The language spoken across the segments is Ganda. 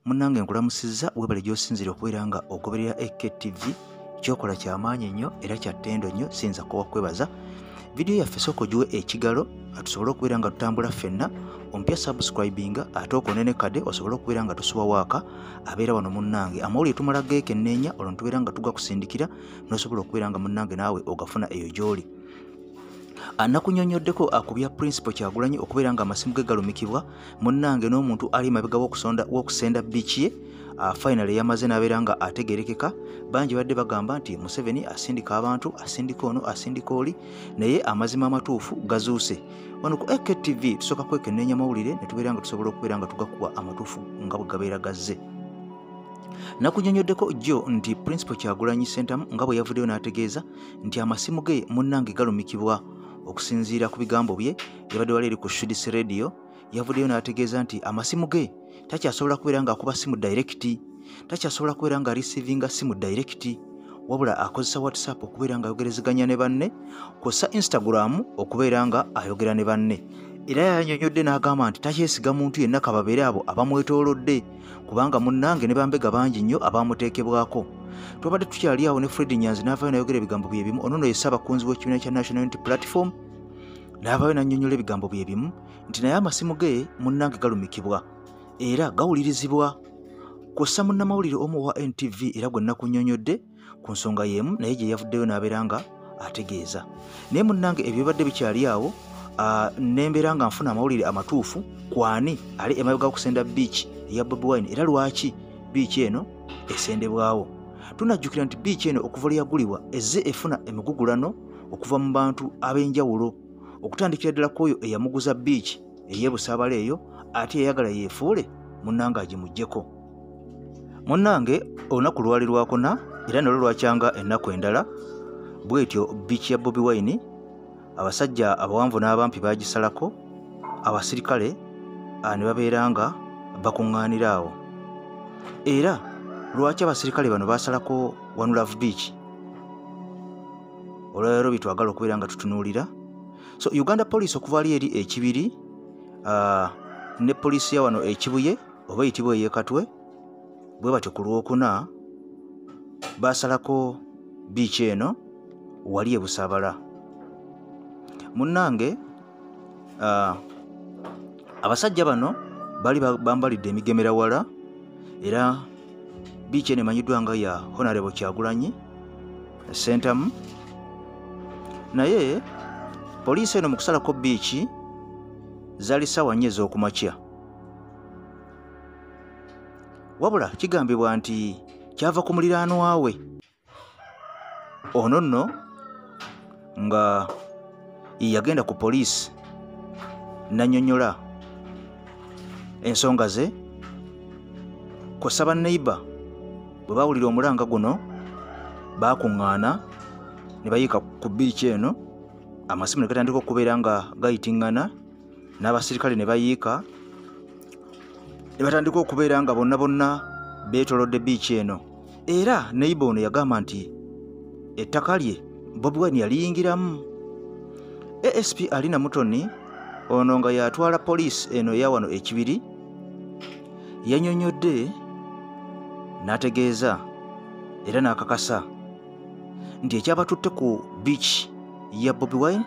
Munnange nkulamusizza, webale gy'osinziira okubeera nga ogoberera AKTV. Kyokola kyamaanyi nnyo era kya ttendo nnyo, siyinza kuwa kwebaza. Vidiyo yaffe sooka ogiwe ekigalo tusobole okubeera nga tutambula ffenna. Omupya subscribinga ate okone ne kade osobole okubeera nga tosuba waaka abeera wano. Munnange, amawulire tumala geekenneenya, olwo ntubeera nga tugakusindikira n'osobola okubeera nga munnange naawe ogafuna eyo gy'oli. Nakunyonnyoddeko ku bya Principal Kyagulanyi okubeera nga amasimu ge galumikibwa, munnange, n'omuntu ali mabega w'okusenda beach ye. Finally yamaze n'abeera nga ategerekeka. Bangi badde bagamba nti Museveni asindika abantu, asindika ono, asindika oli, naye amazima amatuufu gazuuse. Wano ku AKTV tusooka kwekenneenya mawulire ne tubeera nga tusobola okubeera nga tugakuwa amatuufu nga bwe gabeera gazze. Nakunyonnyoddeko jjo nti Principal Kyagulanyi Ssentamu nga bwe yavuddeyo n'ategeeza nti amasimu ge munnange galumikibwa. Okusinziira ku bigambo bye, yabadde wali eri ku Shudis Radio, yavuddeyo n'ategeeza nti amasimu ge takyasobola kubeera ng'akuba simu direct, takyasobola kubeera nga receivinga simu direct, wabula akozesa WhatsApp okubeera nga ayogerezeganya ne banne, kw'ossa Instagram okubeera nga ayogera ne banne. Era yanyonyodde n'agamba nti takyesiga muntu yenna, kababeere abo abamwetoolodde, kubanga munnange ne bambega bangi nnyo abamuteekebwako. Twabadde tukyali awo ne Fred Nyanzi n'avaayo n'ayogera ebigambo bye bimu. Ono nno ye ssaabakunzi w'ekibiina kya National Unity Platform, n'avaayo n'annyonnyola ebigambo bye bimu nti naye amasimu ge munnange galumikibwa era gawulirizibwa. Kw'ossa munnamawulire omu owa NTV era gwe nakunnyonnyodde ku nsonga y'emu, naye gye yavuddeyo n'abeera nga ategeeza. Naye munnange, ebyo bibadde bikyali awo, nembeera nga nfuna amawulire amatuufu kwani ali emabega w'okusenda beach eya Bobi Wine era lwaki beach eno esendebwawo. Tunajjukira nti beach eno okuva lwe yagulibwa ezze efuna emigugulano okuva mu bantu ab'enjawulo, okutandikira ddala ku oyo eyamuguza beach ey'ebusaabala eyo, ate yayagala yeefuule munnange agimuggyeko. Munnange, olunaku lwali lwakuna era nalwo lwakyanga ennaku endala bwetyo. Beach ya Bobi Wine abasajja abawanvu n'abampi baagisalako, abasirikale ne babeera nga bakuŋŋaanira awo. Era lwaki abasirikale bano basalako One Love Beach? Olwaleero bitwagala okubeera nga tutunuulira. So Uganda Police okuva ali eri ekibiri ne poliisi ya wano ekibuye oba eyitibwa ey'ekatwe, bwe batyo ku Lwokuna basalako beach eno wali e Busaabala. Munnange, abasajja bano bali bambalidde emigemera wala, era beach eno emanyiddwa nga ya Honorable Kyagulanyi Ssentamu. Naye poliisi eno mu kusalako beach zaali ssaawa 4 ez'okumakya, wabula kigambibwa nti kyava ku muliraanwa we. Ono nno nga yagenda ku poliisi n'annyonnyola ensonga ze, kw'ossa banneiba bwe baawulira omulanga guno baakuŋŋaana ne bayiika ku beach eno. Amasimu ne gatandika okubeera nga gayitiŋŋana, n'abasirikale ne bayiika ne batandika okubeera nga bonna bonna beetoolodde beach eno. Era neighbour ono yagamba nti ettaka lye Bobi Wine yaliyingiramu. ASP Alina Mutoni, ono nga yatwala poliisi eno eya wano ekibiri, yannyonnyodde n'ategeeza era n'akakasa nti ekyabatutte ku beach ya Bobi Wine,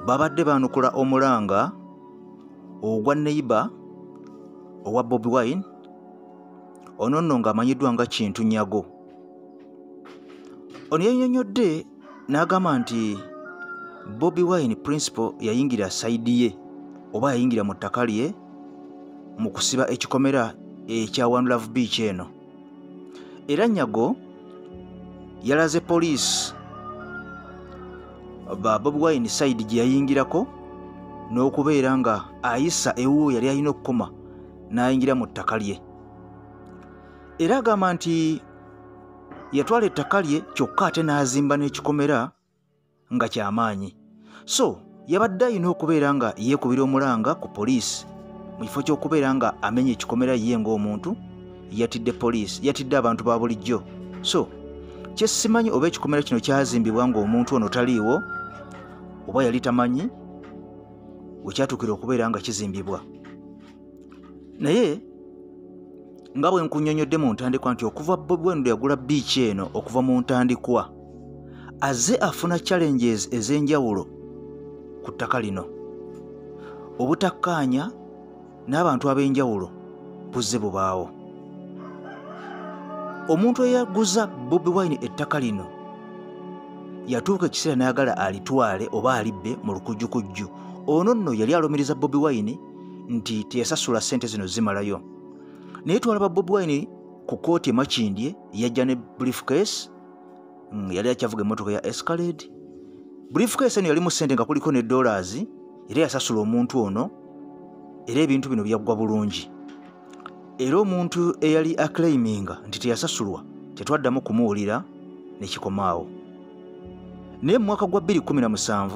babadde baanukula omulanga ogwa neighbour owa Bobi Wine. Ono nno ng'amanyiddwa nga Kintu Nyago. Ono yannyonnyodde n'agamba nti Bobi Wine Principal yayingira side ye oba yayingira mu ttaka lye mu kusiba ekikomera ekya One Love Beach eno. Era Nyago yalaze poliisi ba Bobi Wine side gye yayingirako n'okubeera nga ayisa ewuwo yali alina okukoma n'ayingira mu ttaka lye. Era agamba nti yatwala ettaka lye kyokka ate n'azimba n'ekikomera nga kyamaanyi, so yabadde alina okubeera nga yeekubira omulanga ku poliisi mu kifo ky'okubeera nga amenya ekikomera. Ye ng'omuntu yatidde poliisi, yatidde abantu ba bulijjo. So kyesimanyi oba ekikomera kino kyazimbibwa ng'omuntu ono taliiwo oba yali tamanyi wekyatuukira okubeera nga kizimbibwa. Naye Nga bwe nkunnyonnyodde mu ntandikwa nti okuva Bobi Wine lwe yagula biiki eno okuva mu ntandikwa, azze afuna challenges ez'enjawulo ku ttaka lino. Obutakkaanya n'abantu ab'enjawulo buzze bubaawo. Omuntu eyaguza Bobi Wine ettaka lino yatuuka ekiseera n'ayagala alitwale oba alibbe mu lukujjukujju. Ono nno yali alumiriza Bobi Wine nti teyasasula ssente zino zimalayo. Naye twalaba Bobi Wine ku kkooti e Makindye, yajja ne briefcase, yali akyavuga emmotoka ya Escalade. Briefcase eno yalimu ssente nga kuliko ne dollars, era yasasula omuntu ono, era ebintu bino byaggwa bulungi. Era omuntu eyali aclaiminga nti teyasasulwa tetwaddamu kumuwulira ne kikomaawo. Naye mu mwaka gwa 2017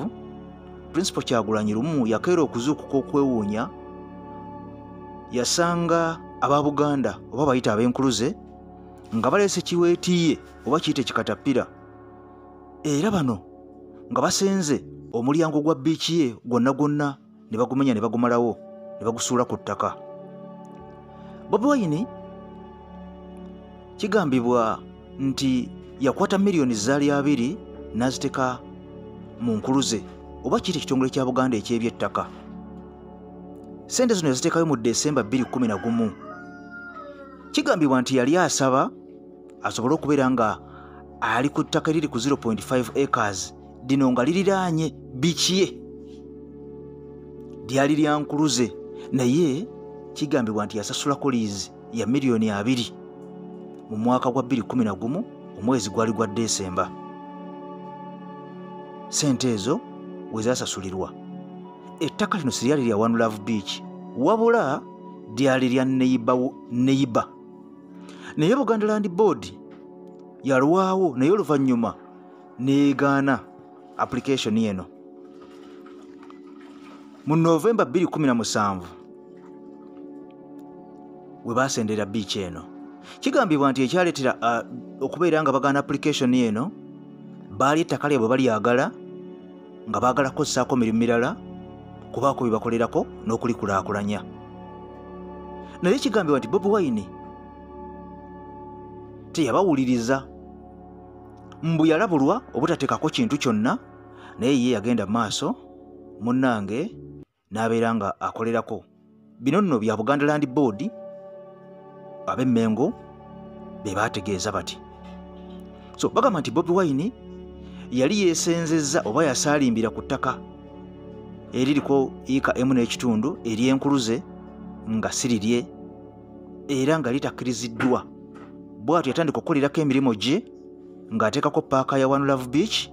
Principal Kyagulanyi lumu yakeera okuzuukuka okwewuunya, yasanga aba Buganda oba bayita ab'enkuluze nga baleese kiweetiye oba kiyite kikatapira, era bano nga basenze omulyango gwa biiki ye gwonna gwonna ne bagumenya ne bagumalawo ne bagusuula ku ttaka. Bobi Wine kigambibwa nti yakwata miliyoni 2 n'aziteeka mu nkuluze oba kiyite ekitongole kya Buganda eky'ebyettaka. Ssente zino yaziteekayo mu Desemba 2011. Kigambibwa nti yali asaba asobole okubeera nga ali ku ttaka eriri ku 0.5 acres, lino nga liriraanye biiki ye, lyali lya nkuluze, naye kigambibwa nti yasasulako liizi ya miliyoni 2 mu mwaka gwa 2011, omwezi gwali gwa Desemba. Ssente ezo we zaasasulirwa. Ettaka lino si lyali lya One Love Beach, wabula lyali lya neighbor. Naye Buganda Land Board yalwawo, naye oluvannyuma n'egaana application eno. Mu Novemba 2017 we baasendera beach eno. Kigambibwa nti ekyaleetera okubeera nga bagaana application eno, baali ettaka lyabwe balyagala nga baagala kukozesako mirimu mirala kubaako bye bakolerako n'okulikulaakulanya. Naye kigambibwa nti Bobi Wine teyabawuliriza, mbu yalabulwa obutateekako kintu kyonna, naye ye yagenda mu maaso munnange n'abeera nga akolerako. Bino nno bya Buganda Land Board ab'Emmengo be baategeeza bati. So bagamba nti Bobi Wine yali yeesenzezza oba yasaalimbira ku ttaka eririko yiika 1.5 ery'enkuluze nga si lirye era nga litakkiriziddwa. Bw'atyo yatandika okukolerako emirimu gye ng'ateekako paaka ya One Love Beach,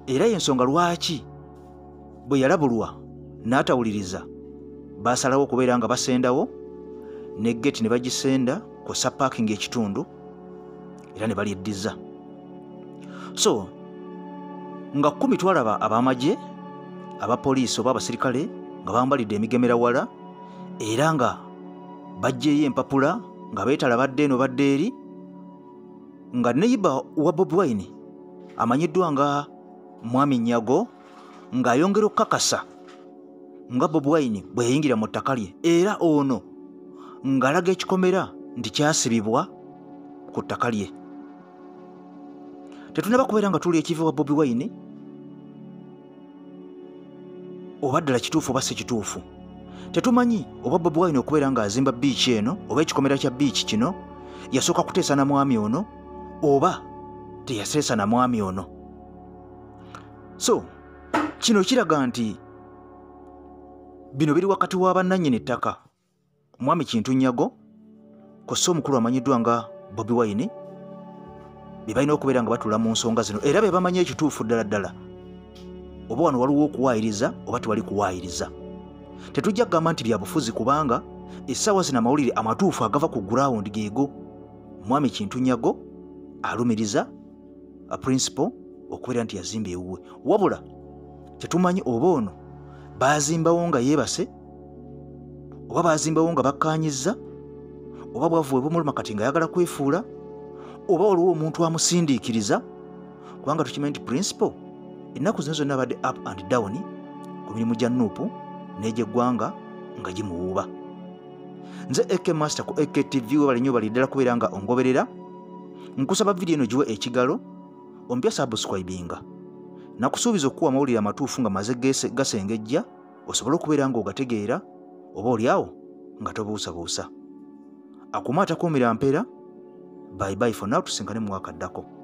era y'ensonga lwaki bwe yalabulwa n'atawuliriza baasalawo okubeera nga basendawo ne gate ne bagisenda kw'ossa parking ekitundu era ne balyeddiza. So nga 10 twalaba ab'amagye, abapoliisi oba abasirikale nga bambalidde emigemera wala, era nga baggyeyo empapula nga beetala badde eno badde eri, nga neighbor wa Bobi Wine amanyiddwa nga Mwami Nyago ng'ayongera okukakasa nga Bobi Wine bwe yayingira mu ttaka lye, era ono ng'alaga ekikomera nti kyasibibwa ku ttaka lye. Tetunnaba kubeera nga tuli ekiva wa Bobi Wine oba ddala kituufu oba si kituufu. Tetumanyi oba Bobi Wine okubeera ng'azimba biiki eno oba ekikomera kya biiki kino yasooka kuteesa na mwami ono oba teyaseesa na mwami ono. So kino kiraga nti bino biri wakati wa bannannyini ttaka, Mwami Kintu Nyago kw'ossa omukulu amanyiddwa nga Bobi Wine, be balina okubeera nga batuula mu nsonga zino era be bamanyi ekituufu ddala ddala oba wano waliwo okuwaayiriza oba tewali kuwaayiriza. Tetujja kugamba nti byabufuzi kubanga essaawa zino amawulire amatuufu agava ku ground geego. Mwami Kintu Nyago alumiriza a principal okubeera nti yazimba ewuwe, wabula tetumanyi oba ono baazimbawo nga yeebase oba baazimbawo nga bakkaanyizza oba bwavu bwe bumuluma kati nga ayagala kwefuula oba waliwo omuntu amusindiikiriza, kubanga tukimanyi nti principal ennaku zino zonna abadde up and down ku mirimu gya Nuupu n'egyeggwanga nga gimuwuuba. Nze AK Master ku AKTV, webale nnyo bali ddala kubeera nga ongoberera. Nkusaba vidiyo eno giwe ekigalo, ompya subscribinga. Nakusuubiza okuwa amawulire amatuufu nga maze gasengejja, osobole okubeera ng'ogategeera oba oli awo nga tobuusabuusa. Akuuma atakuumira mpeera. Bye bye for now, tusinkane mu mwaka addako.